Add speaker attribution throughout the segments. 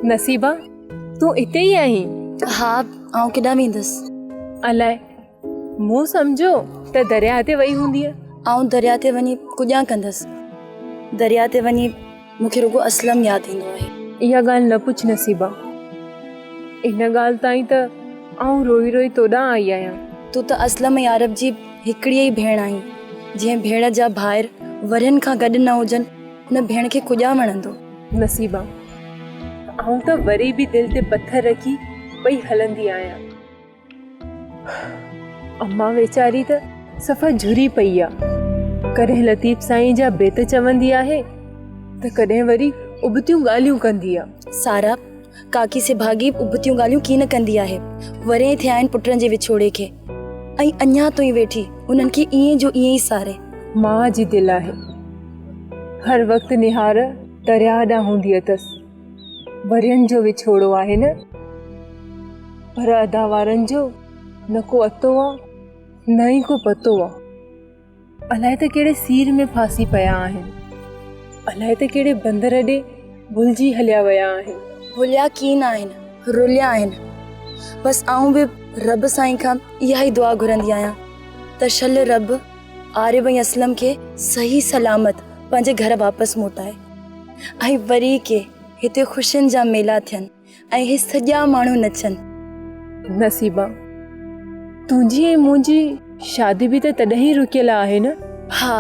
Speaker 1: نصيبا، تون اتي ئي آهين؟
Speaker 2: ها، آئون ڪيڏانهن ويندس؟
Speaker 1: الائي، مون سمجهيو ته درياهه تي وئي هوندينء.
Speaker 2: آئون درياهه تي وڃي ڪڄان ڪندس. درياهه تي وڃي مون کي رڳو اسلم ياد ايندو آهي.
Speaker 1: اها ڳالهه نه پڇ نصيبا. ان ڳالهه تان ئي ته آئون روئي روئي توڏانهن آئي آهيان.
Speaker 2: تون ته اسلم ۽ عارب جي هڪڙي ئي ڀيڻ آهين. جنهن ڀيڻ جا ڀائر ورهين کان گڏ نه هجن، ان ڀيڻ کي ڪڄان وڻندو.
Speaker 1: نصيبا، آئون ته وري به دل تي پٿر رکي پئي هلندي آهيان. امان ويچاري ته صفا جهري پئي آ. ڪڏهن لطيف سائين جا بيت چوندي آهي ته ڪڏهن وري ابتيون ڳالهيون ڪندي آ.
Speaker 2: سارا، ڪاڪي سڀاڳي ابتيون ڳالهيون ڪين ڪندي آهي. ورهيه ٿيا آهن پٽن جي وڇوڙي کي ۽ اڃا تائين ويٺي انهن کي ائين جو ائين ئي ساري.
Speaker 1: ماء جي دل آهي. هر وقت نهار درياهه ڏانهن هوندي اٿس. ورهين جو وڇوڙو آهي نه. پر ادا وارن جو نه ڪو اتو آ نه ئي ڪو پتو آ. الائي ته ڪهڙي سير ۾ ڦاسي پيا آهن. الائي ته ڪهڙي بندر ڏي ڀلجي هليا ويا آهن.
Speaker 2: ڀليا ڪين آهن، رليا آهن. بس آئون به رب سائين کان اها ئي دعا گهرندي آهيان ته شل رب عارب ۽ اسلم کي صحيح سلامت پنهنجي گهر واپس موٽائي ۽ وري ڪي هتي خوشين جا ميلا ٿين ۽ هي سڄا ماڻهو نچن.
Speaker 1: نصيبا، تنهنجي ۽ منهنجي شادي به ته تڏهن ئي رڪيل آهي نه؟
Speaker 2: ها،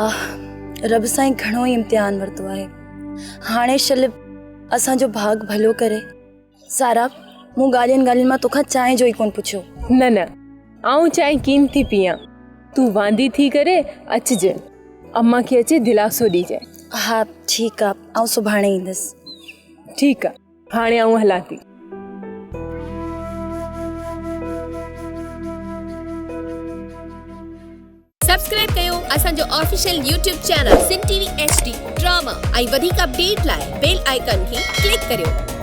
Speaker 2: رب سائين گهڻو ئي امتحان ورتو آهي. هاڻي شل اسان جو ڀاڳ ڀلو ڪري. سارا، مون ڳالهين ڳالهين مان توکان چانهه جو ئي ڪونه پڇيو.
Speaker 1: نه نه، آئون چانهه ڪين ٿي پيئان. تون واندي ٿي ڪري اچجين. امان کي اچي دلاسو ڏجانء.
Speaker 2: ها ٺيڪ آ، آئون سڀاڻي ايندس.
Speaker 1: ٺيڪ آ، هاڻي آئون هلان ٿي.
Speaker 3: سبسڪرائب ڪيو اسان جو official YouTube channel Sindh T V H D drama ۽ وڌيڪ اپڊيٽ لاء بيل آئيڪان کي ڪلڪ ڪريو.